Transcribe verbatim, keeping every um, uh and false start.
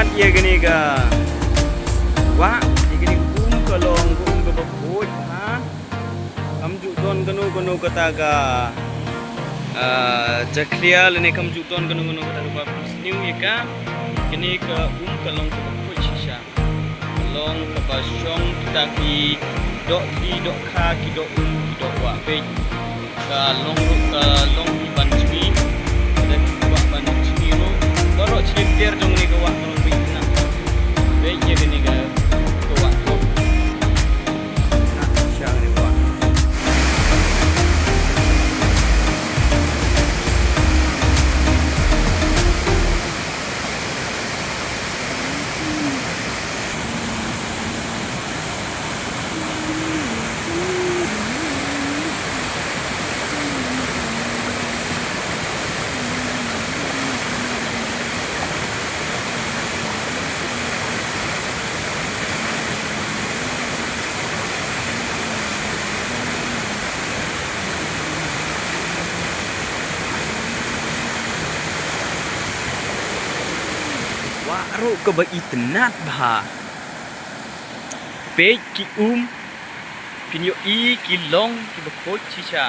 Ïa kane ka wah, ïa kane ka um ka long ka um kaba khuid ha. Kam ju don kano kano kata ka, ah, jakhlia lane kam ju don kano kano kata kaba sniew ïa ka. Kane ka um ka long kaba khuid shisha. Ka long kaba shong kita ki doh thli, doh kha, ki doh um, ki doh wah. Peit, ka long ruh, ka long hi ban chmi. Ka dei ka wah ban chmi ruh. Baroh chli ter jong kane ka wah ka long peit na. Peit ïa kane ka, ka wah ruh. Na, sha kane ka wah. Wah ruh kaba itynnat bha. Peit ki um, phin ïohi ki long kiba khuid shisha.